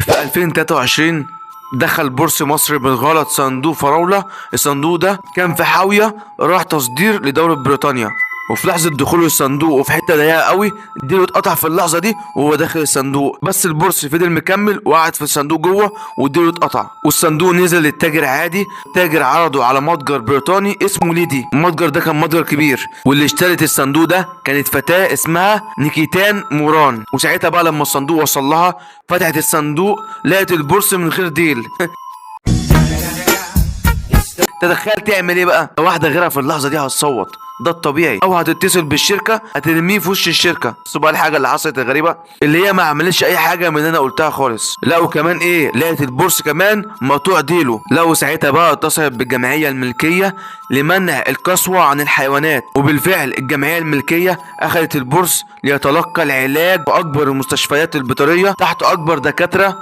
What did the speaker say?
في 2023 دخل بورس مصر بالغلط صندوق فراولة. الصندوق ده كان في حاوية راح تصدير لدولة بريطانيا، وفي لحظة دخوله الصندوق وفي حتة ضيقة قوي ديله اتقطع في اللحظة دي وهو داخل الصندوق، بس البورس فضل مكمل وقعد في الصندوق جوه وديله اتقطع، والصندوق نزل للتاجر عادي. التاجر عرضه على متجر بريطاني اسمه ليدي. المتجر ده كان متجر كبير، واللي اشترت الصندوق ده كانت فتاة اسمها نيكيتان موران. وساعتها بقى لما الصندوق وصل لها فتحت الصندوق لقت البورس من غير ديل. تتخيل تعمل ايه بقى؟ لو واحدة غيرها في اللحظة دي هتصوت، ده الطبيعي، او هتتصل بالشركة هترميه في وش الشركة. بس بقى الحاجة اللي حصلت الغريبة اللي هي ما عملتش اي حاجة من اللي انا قلتها خالص، لا وكمان ايه، لقت البورس كمان مقطوع ديله. لا وساعتها بقى اتصلت بالجمعيه الملكية لمنع القسوة عن الحيوانات، وبالفعل الجمعية الملكية اخذت البورس ليتلقى العلاج في اكبر المستشفيات البيطريه تحت اكبر دكاترة.